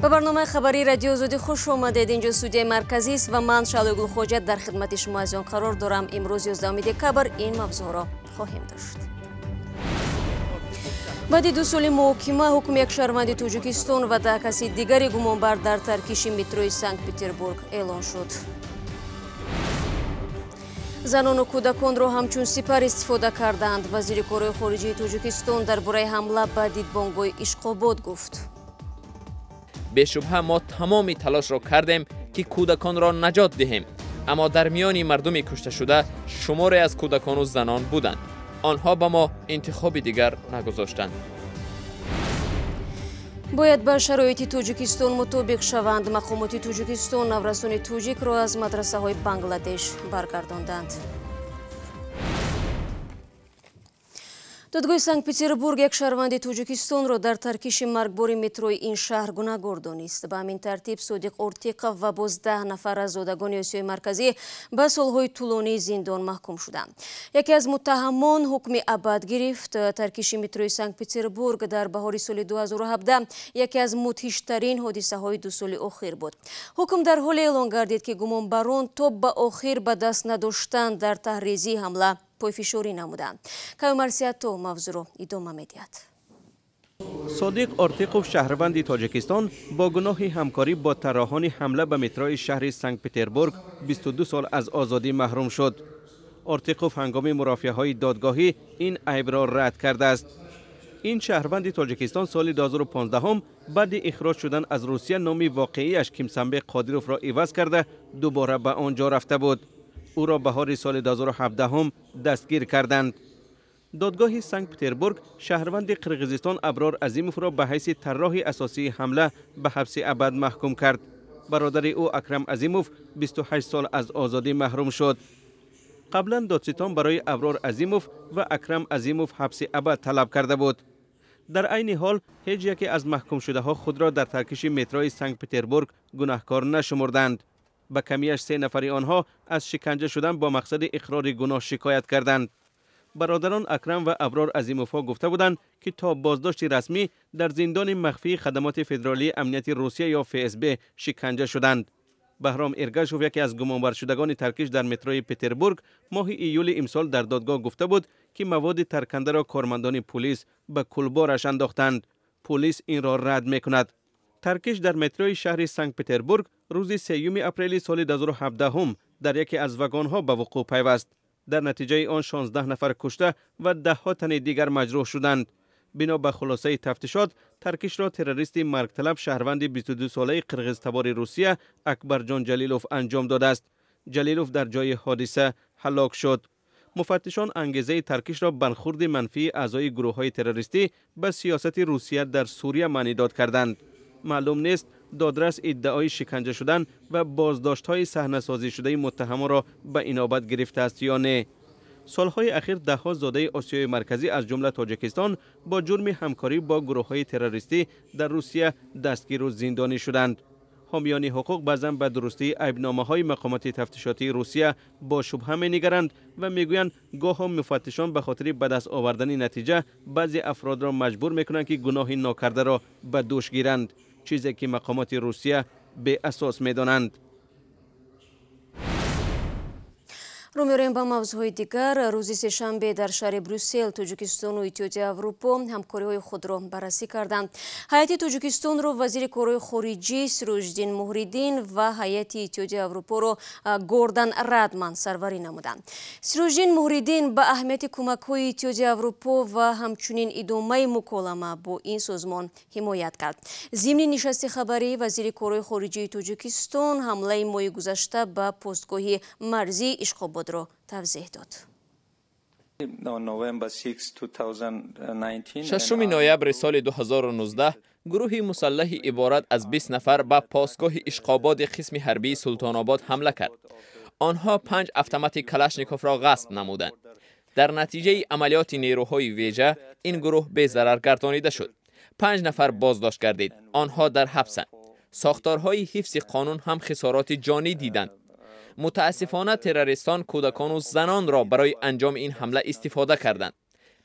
Ба барномаи хабарии Радио Озодӣ хуш омадед. Инҷо студияи марказӣ аст ва ман Шаҳлои Гулхоҷа дар хидмати шумо азизон қарор дорам. Имрӯз 11 декабр ин мавзӯъро хоҳем дошт. Баъди 2 соли муҳокима ҳукми як шаҳрванди Тоҷикистон ва 10 каси дигари гумонбар дар таркиши метрои Санкт-Петербург эълон шуд. Занону кӯдаконро ҳамчун сипар истифода карданд. Вазири корҳои хориҷии Тоҷикистон дар бораи ҳамла ба дидбонгоҳи Ишқобод гуфт. Бешубҳа мо тамоми талошро кардем, ки кӯдаконро наҷот диҳем, аммо дар миёни мардуми кушташуда шуморе аз кӯдакону занон буданд. Онҳо ба мо интихоби дигар нагузоштанд. Бояд ба шароити Тоҷикистон мутобиқ шаванд. Мақомоти Тоҷикистон наврасони тоҷикро аз мадрасаҳои Бангладеш баргардонданд. Додгоҳи Санкт-Петербург як шаҳрванди Тоҷикистонро дар таркиши маргбори метрои ин шаҳр гунаҳгор донист. Ба ҳамин тартиб Содиқ Ортиқов ва боз 10 нафар аз зодагони Осиёи Марказӣ ба солҳои тӯлонии зиндон маҳкум шуданд. Яке аз муттаҳамон ҳукми абад гирифт. Таркиши метрои Санкт-Петербург дар баҳори соли 2017 яке аз мудҳиштарин ҳодисаҳои 2 соли охир буд. Ҳукм дар ҳоле эълон гардид, ки гумонбарон то ба охир ба даст надоштан дар таҳризии ҳамла пойфишорӣ намуданд. Каюмар Сиато мавзӯъро идома медиҳад. Содиқ Ортиқов, шаҳрванди Тоҷикистон, бо гуноҳи ҳамкорӣ бо тарроҳони ҳамла ба метрои шаҳри Санкт-Петербург 22 сол аз озодӣ маҳрум шуд. Ортиқов ҳангоми мурофиаҳои додгоҳӣ ин айбро рад кардааст. Ин шаҳрванди Тоҷикистон соли 2015 баъди ихроҷ шудан аз Русия номи воқеияш Кимсанбе Қодировро иваз карда дубора ба он ҷо рафта буд. Ӯро баҳори соли 2017 дастгир карданд. Додгоҳи Санкт-Петербург шаҳрванди Қирғизистон Аброр Азимовро ба ҳайси тарроҳи асосии ҳамла ба ҳабси абад маҳкум кард. Бародари ӯ Акрам Азимов 28 сол аз озодӣ маҳрум шуд. Қаблан додситон барои Аброр Азимов ва Акрам Азимов ҳабси абад талаб карда буд. Дар айни ҳол ҳеҷ яке аз маҳкумшудаҳо худро дар таркиши метрои Санкт-Петербург гунаҳкор нашумурданд. Ба камияш 3 нафари онҳо аз шиканҷа шудан бо мақсади иқрори гуноҳ шикоят карданд. Бародарон Акрам ва Аброр Азимовҳо гуфта буданд, ки то боздошти расмӣ дар зиндони махфии хадамоти федералии амнияти Русия ё ФСБ шиканҷа шуданд. Баҳром Эргашов, яке аз гумонбаршудагони таркиш дар метрои Петербург, моҳи июли имсол дар додгоҳ гуфта буд, ки маводи таркандаро кормандони пулис ба кулбораш андохтанд. Пулис инро рад мекунад. Таркиш дар метрои шаҳри Санкт-Петербург рӯзи 3 апрели соли 2017 дар яке аз вагонҳо ба вуқӯъ пайваст. Дар натиҷаи он 16 нафар кушта ва даҳҳо тани дигар маҷрӯҳ шуданд. Бино ба хулосаи тафтишот, таркишро террористи маргталаб шаҳрванди 22-солаи қирғизтабори Русия Акбарҷон Ҷалилов анҷом додааст. Ҷалилов дар ҷои ҳодиса ҳалок шуд. Муфаттишон ангезаи таркишро бархурди манфии аъзои гурӯҳҳои террористӣ ба сиёсати Русия дар Сурия маънидод карданд. Маълум нест додрас иддаои шиканҷа шудан ва боздоштҳои саҳнасозӣ шудаи муттаҳамонро ба инобат гирифтааст ё не. Солҳои ахир даҳҳо зодаи Осиёи Марказӣ аз ҷумла Тоҷикистон бо ҷурми ҳамкорӣ бо гурӯҳҳои террористӣ дар Русия дастгиру зиндонӣ шуданд. Ҳомиёни ҳуқуқ баъзан ба дурустии айбномаҳои мақомоти тафтишотии Русия бо шубҳа менигаранд ва мегӯянд, гоҳо муфаттишон ба хотири ба даст овардани натиҷа баъзе афродро маҷбур мекунанд, ки гуноҳи нокардаро ба дӯш гиранд, чизе ки мақомоти Русия беасос медонанд. Рӯ меорем ба мавзӯъҳои дигар. Рӯзи сешанбе дар шаҳри Брюссел Тоҷикистону Иттиҳоди Аврупо ҳамкориҳои худро баррасӣ карданд. Ҳайати Тоҷикистонро вазири корҳои хориҷӣ Сироҷиддин Муҳриддин ва ҳайати Иттиҳоди Аврупоро Гордан Радман сарварӣ намуданд. Сироҷиддин Муҳриддин ба аҳамияти кӯмакҳои Иттиҳоди Аврупо ва ҳамчунин идомаи муколама бо ин созмон ҳимоят кард. Зимни нишасти хабарӣ вазири корҳои хориҷии Тоҷикистон ҳамлаи моҳи гузашта ба постгоҳи марзии Ишқобод ро тавзеҳ дод. 6 ноябри соли 2019 гурӯҳи мусаллаҳи иборат аз 20 нафар ба постгоҳи Ишқободи қисми ҳарбии Султонобод ҳамла кард. Онҳо 5 автомати Калашниковро ғасб намуданд. Дар натиҷаи амалиёти нерӯҳои вежа ин гурӯҳ безарар гардонида шуд. 5 нафар боздошт гардид. Онҳо дар ҳабсанд. Сохторҳои ҳифзи қонун ҳам хисороти ҷонӣ диданд. Мутаассифона террористон кӯдакону занонро барои анҷоми ин ҳамла истифода карданд.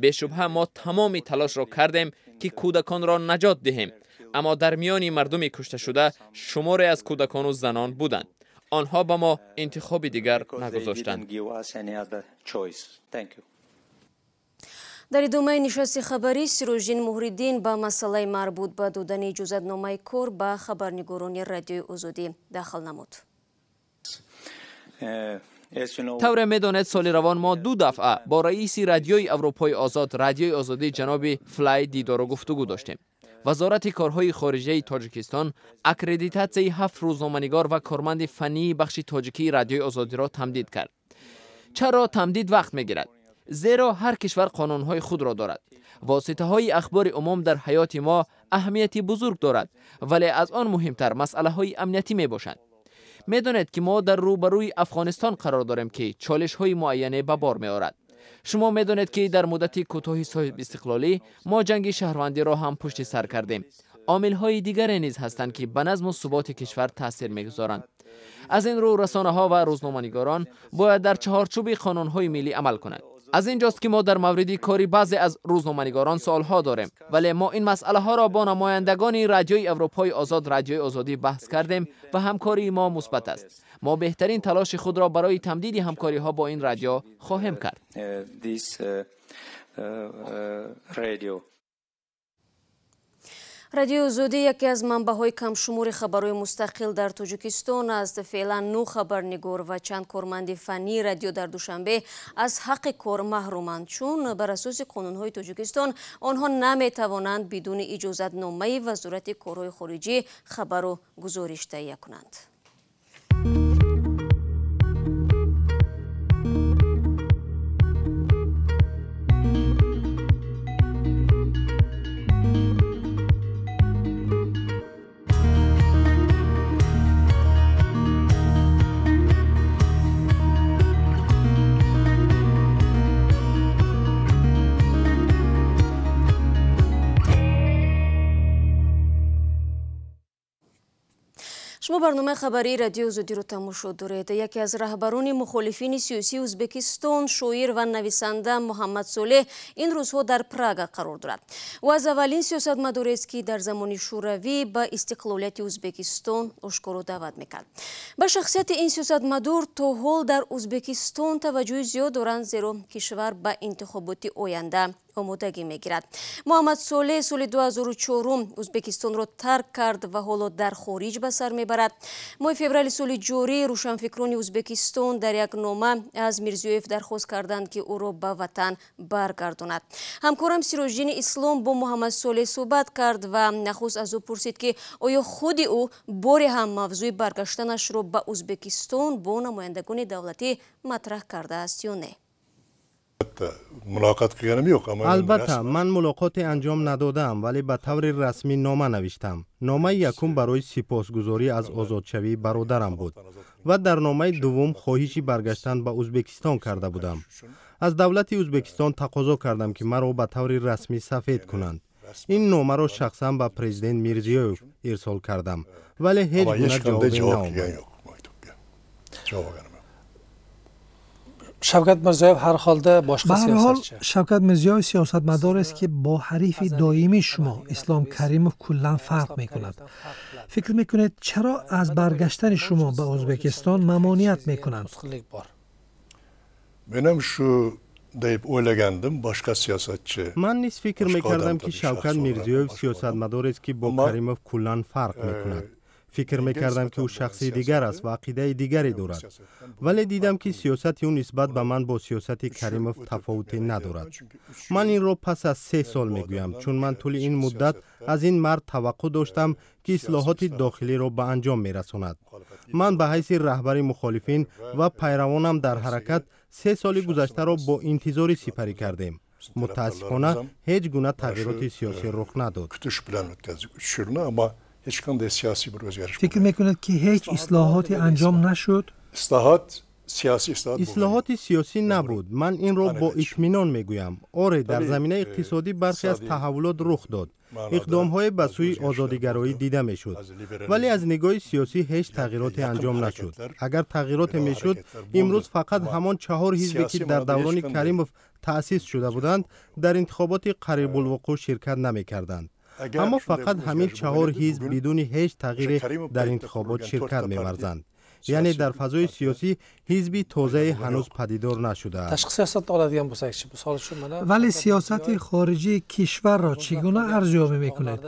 Бешубҳа мо тамоми талошро кардем, ки кӯдаконро наҷот диҳем, Аммо дар миёни мардуми кушташуда шуморе аз кӯдакону занон буданд. Онҳо ба мо интихоби дигар нагузоштанд. Дар идомаи нишасти хабарӣ Сироҷиддин Муҳриддин ба масъалаи марбут ба додани иҷозатномаи кор ба хабарнигорони Радиои Озодӣ дахл намуд. Тавре медонед, соли равон мо ду дафъа бо раиси Радиои Аврупои Озод, Радиои Озодӣ ҷаноби Флай дидору гуфтугӯ доштем. Вазорати корҳои хориҷаи Тоҷикистон аккредитатсияи 7 рӯзноманигор ва корманди фаннии бахши тоҷикии Радиои Озодиро тамдид кард. Чаро тамдид вақт мегирад? Зеро ҳар кишвар қонунҳои худро дорад. Воситаҳои ахбори умум дар ҳаёти мо аҳамияти бузург дорад, вале аз он муҳимтар масъалаҳои амниятӣ мебошанд. Медонед, ки мо дар рӯбарӯи Афғонистон қарор дорем, ки чолишҳои муайяне ба бор меорад. Шумо медонед, ки дар муддати кӯтоҳи соҳибистиқлолӣ мо ҷанги шаҳрвандиро ҳам пушти сар кардем. Омилҳои дигаре низ ҳастанд, ки ба назму суботи кишвар таъсир мегузоранд. Аз ин рӯ расонаҳо ва рӯзноманигорон бояд дар чаҳорчӯби қонунҳои миллӣ амал кунанд. Аз инҷост, ки мо дар мавриди кори баъзе аз рӯзноманигорон суолҳо дорем, вале мо ин масъалаҳоро бо намояндагони Радиои Аврупои Озод, Радиои Озодӣ баҳс кардем ва ҳамкории мо мусбат аст. Мо беҳтарин талоши худро барои тамдиди ҳамкориҳо бо ин радио хоҳем кард. Радиои Озодӣ яке аз манбаъҳои камшумори хабарҳои мустақил дар Тоҷикистон аст. Феълан 9 хабарнигор ва чанд корманди фаннии радио дар Душанбе аз ҳаққи кор маҳруманд, чун бар асоси қонунҳои Тоҷикистон онҳо наметавонанд бидуни иҷозатномаи Вазорати корҳои хориҷӣ хабару гузориш таҳия кунанд. Шумо барномаи хабарии Радиои Озодиро тамошо доред. Яке аз раҳбарони мухолифини сиёсии Ӯзбекистон, шоир ва нависанда Муҳаммад Солеҳ ин рӯзҳо дар Прага қарор дорад. Ӯ аз аввалин сиёсатмадорест, ки дар замони Шӯравӣ ба истиқлолияти Ӯзбекистон ошкоро даъват мекард. Ба шахсияти ин сиёсатмадор то ҳол дар Ӯзбекистон таваҷҷӯҳи зиёд доранд, зеро кишвар ба интихоботи оянда омодагӣ мегирад. Муҳаммад Солеҳ соли 2004 Ӯзбекистонро тарк кард ва ҳоло дар хориҷ ба сар мебарад. Моҳи феврали соли ҷорӣ рӯшанфикрони Ӯзбекистон дар як нома аз Мирзиёев дархост карданд, ки ӯро ба ватан баргардонад. Ҳамкорам Сироҷиддин Ислом бо Муҳаммад Солеҳ суҳбат кард ва нахуст аз ӯ пурсид, ки оё худи ӯ боре ҳам мавзӯи баргаштанашро ба Ӯзбекистон бо намояндагони давлатӣ матраҳ кардааст ё не. Албатта, ман мулоқоте анҷом надодаам, вале ба таври расмӣ нома навиштам. Номаи якум барои сипосгузорӣ аз озодшавии бародарам буд ва дар номаи дуввум хоҳиши баргаштан ба Ӯзбекистон карда будам. Аз давлати Ӯзбекистон тақозо кардам, ки маро ба таври расмӣ сафед кунанд. Ин номаро шахсан ба президент Мирзиёев ирсол кардам, вале ҳеҷ гуна ҷавобе наомад. Шавкат Мирзиёев ҳар ҳолда бошқа Ба ҳар ҳол сиёсатчи. Шавкат Мирзиёев сиёсатмадорест, ки бо ҳарифи доимии шумо Ислом Каримов куллан фарқ мекунад. Фикр мекунед, чаро аз баргаштани шумо ба Ӯзбекистон мамоният мекунанд? To'sqinlik bor. Men shu deb o'ylagandim, boshqa siyosatchi. Ман низ фикр Бошқа мекардам, одам ки таби Шавкат шахс Мирзиёев бошқа одам. сиёсатмадорест, ки бо Аммо, Каримов куллан фарқ мекунад. Фикр мекардам, ки ӯ шахси дигар аст ва ақидаи дигаре дорад, вале дидам, ки сиёсати ӯ нисбат ба ман бо сиёсати Каримов тафовуте надорад. Ман инро пас аз 3 сол мегӯям, чун ман тӯли ин муддат аз ин мард таваққӯъ доштам, ки ислоҳоти дохилиро ба анҷом мерасонад. Ман ба ҳайси раҳбари мухолифин ва пайравонам дар ҳаракат 3 соли гузаштаро бо интизорӣ сипарӣ кардем. Мутаассифона, ҳеҷ гуна тағйироти сиёсӣ рух надод. Kutish bilan o'tkazdik 3 yilni, ammo hech qanday siyosiy bir o'zgarish Фикр мекунед, ки ҳеҷ ислоҳоте анҷом нашуд? Islohot, siyosiy islohot bo'lmagan. Ислоҳоти сиёсӣ набуд. Ман инро бо итминон мегӯям. Оре, дар заминаи иқтисодӣ бархе аз таҳаввулот рух дод, иқдомҳое ба сӯи озодигароӣ дида мешуд, вале аз нигоҳи сиёсӣ ҳеҷ тағйироте анҷом нашуд. Агар тағйироте мешуд, имрӯз фақат ҳамон 4 ҳизбе, ки дар даврони Каримов таъсис шуда буданд, дар интихоботи қарибулвуқӯъ ширкат намекарданд. Аммо фақат ҳамин чаҳор ҳизб бидуни ҳеҷ тағйире дар интихобот ширкат меварзанд. Яъне дар фазои сиёсӣ ҳизби тозае ҳанӯз падидор нашудааст. Tashqi siyosatni oladigan bo'lsakchi, misol uchun, mana Вале сиёсати хориҷии кишварро чӣ гуна арзёбӣ мекунед?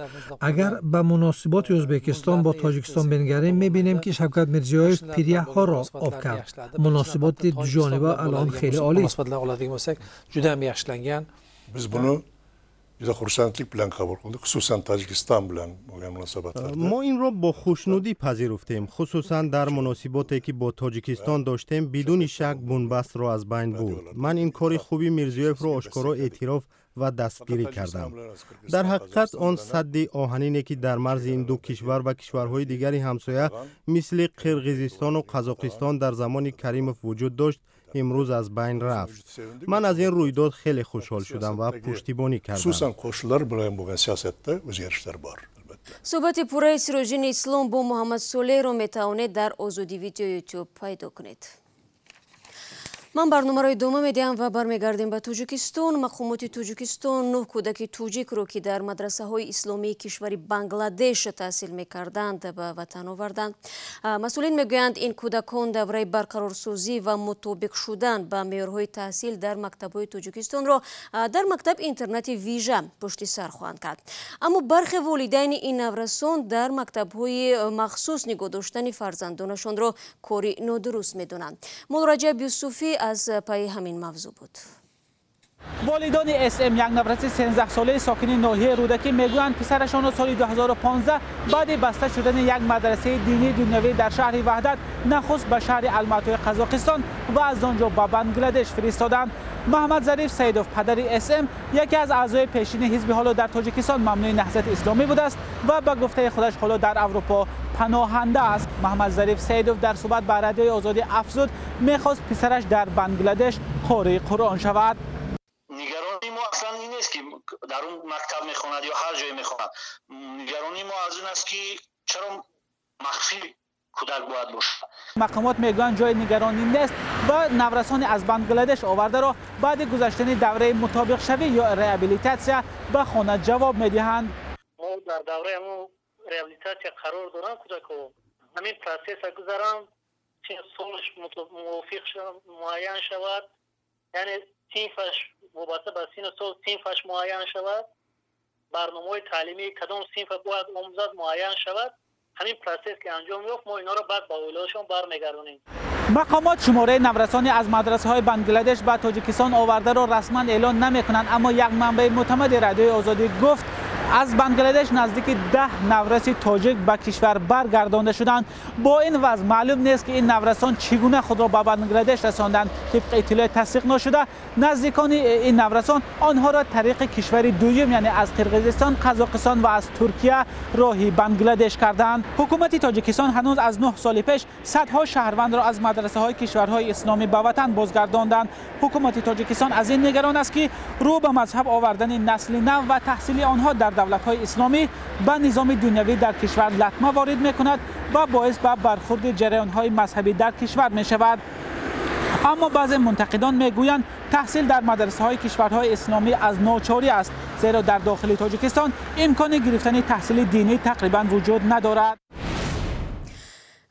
Агар ба муносиботи Ӯзбекистон бо Тоҷикистон бингарем, мебинем, ки Шавкат Мирзиёев пиряхҳоро об кард. Муносиботи дуҷониба алон хеле олист. Munosabatlarni oladigan bo'lsak, juda ham yaxshilangan. Biz buni juda xursandlik bilan qabul qildik, xususan Tojikiston bilan bo'lgan munosabatlarda. Мо инро бо хушнудӣ пазируфтем, хусусан дар муносиботе, ки бо Тоҷикистон доштем, бидуни шак бунбастро аз байн бурд. Ман ин кори хуби Мирзиёевро ошкоро эътироф ва дастгирӣ кардам. Дар ҳақиқат, он садди оҳанине, ки дар марзи ин ду кишвар ва кишварҳои дигари ҳамсоя, мисли Қирғизистону Қазоқистон, дар замони Каримов вуҷуд дошт, имрӯз аз байн рафт. Ман аз ин рӯйдод хеле хушҳол шудам ва пуштибонӣ кардам. Xususan qo'shnilar bilan bo'lgan siyosatda o'zgarishlar bor, albatta. Суҳбати пурраи Сироҷиддини Ислом бо Муҳаммад Солеҳро метавонед дар Озодӣ Видео Ютуб пайдо кунед. Ман барномаро идома медиҳам ва бармегардем ба Тоҷикистон. Мақомоти Тоҷикистон нӯҳ кӯдаки тоҷикро, ки дар мадрасаҳои исломии кишвари Бангладеш таҳсил мекарданд, ба ватан оварданд. Масъулин мегӯянд, ин кӯдакон давраи барқарорсозӣ ва мутобиқ шудан ба меъёрҳои таҳсил дар мактабҳои Тоҷикистонро дар мактаб интернати вижа пушти сар хоҳанд кард. Аммо бархе волидайни ин наврасон дар мактабҳои махсус нигоҳ доштани фарзандонашонро кори нодуруст медонанд. Муллораҷаб Юсуфӣ аз пайи ҳамин мавзӯъ буд. Волидони СМ, як навраси 13-солаи сокини ноҳияи Рӯдакӣ, мегӯянд, писарашонро соли 2015 баъди баста шудани як мадрасаи динии дунявӣ дар шаҳри Ваҳдат нахуст ба шаҳри Алматои Қазоқистон ва аз он ҷо ба Бангладеш фиристоданд. Муҳаммад Зариф Саидов, падари СМ, яке аз аъзои пешини ҳизби ҳоло дар Тоҷикистон мамнӯи Наҳзати Исломӣ будааст ва ба гуфтаи худаш ҳоло дар Аврупо паноҳанда аст. Муҳаммад Зариф Саидов дар суҳбат ба Радиои Озодӣ афзуд, мехост писараш дар Бангладеш қории Қуръон шавад. Нигаронии мо аслан ин нест, ки дар он мактаб мехонад ё ҳар ҷое мехонад. Нигаронии мо аз он аст, ки чаро махфӣ кӯдак бояд бошад. Мақомот мегӯянд, ҷои нигаронӣ нест ва наврасони аз Бангладеш овардаро баъди гузаштани давраи мутобиқшавӣ ё реабилитатсия ба хона ҷавоб медиҳанд. Мо дар давраи ҳамон реабилитатсия қарор доранд кӯдакҳо. Ҳамин процесса гузаранд, солаш мувофиқ муайян шавад, яъне синфаш вобаста ба сину сол синфаш муайян шавад, барномаҳои таълимии кадом синфа бояд омӯзад муайян шавад. Ҳамин процесс ки анҷом ёфт, мо инҳоро баъд ба оилаҳошон бармегардонем. Мақомот шумораи наврасони аз мадрасаҳои Бангладеш ба Тоҷикистон овардаро расман эълон намекунанд, аммо як манбаи мӯътамади Радиои Озодӣ гуфт, аз Бангладеш наздики 10 навраси тоҷик ба кишвар баргардонда шуданд. Бо ин вазъ маълум нест, ки ин наврасон чӣ гуна худро ба Бангладеш расонданд. Тибқи иттилои тасдиқ нашуда, наздикони ин наврасон онҳоро тариқи кишвари дуюм, яъне аз Қирғизистон, Қазоқистон ва аз Туркия роҳи Бангладеш карданд. Ҳукумати Тоҷикистон ҳанӯз аз 9 соли пеш садҳо шаҳрвандро аз мадрасаҳои кишварҳои исломӣ ба ватан бозгардонданд. Ҳукумати Тоҷикистон аз ин нигарон аст, ки рӯ ба мазҳаб овардани насли нав ва таҳсили онҳо дар давлатҳои исломӣ ба низоми дунявӣ дар кишвар латма ворид мекунад ва боис ба бархурди ҷараёнҳои мазҳабӣ дар кишвар мешавад. Аммо баъзе мунтақидон мегӯянд, таҳсил дар мадрасаҳои кишварҳои исломӣ аз ночорӣ аст, зеро дар дохили Тоҷикистон имкони гирифтани таҳсили динӣ тақрибан вуҷуд надорад.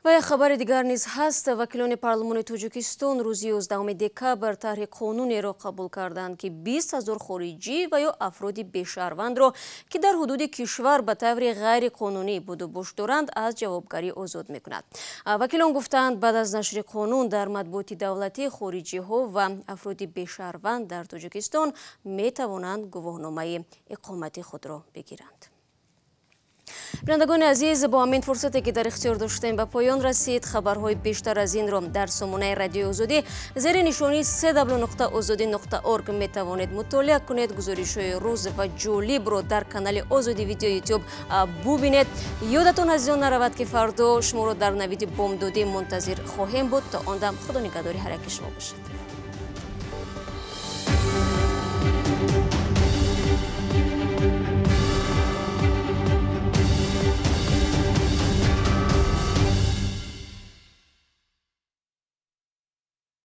Ва як хабари дигар низ ҳаст. Вакилони парлумони Тоҷикистон рӯзи 11 декабр тарҳи қонунеро қабул карданд, ки 20 ҳазор хориҷӣ ва ё афроди бешаҳрвандро, ки дар ҳудуди кишвар ба таври ғайриқонунӣ будубош доранд, аз ҷавобгарӣ озод мекунад. Вакилон гуфтаанд, баъд аз нашри қонун дар матбуоти давлатӣ хориҷиҳо ва афроди бешаҳрванд дар Тоҷикистон метавонанд гувоҳномаи иқомати худро бигиранд. Бинандагони азиз, бо ҳамин фурсате, ки дар ихтиёр доштем, ба поён расид. Хабарҳои бештар аз инро дар сомонаи Радиои Озодӣ зери нишонии cw.ozodi.org метавонед мутолиа кунед. Гузоришҳои рӯз ва ҷолибро дар канали Озодӣ Видео Ютуб бубинед. Ёдатон, азизон, наравад, ки фардо шуморо дар навиди бомдодӣ мунтазир хоҳем буд. То он дам Худо нигаҳдори ҳар яки шумо бошад.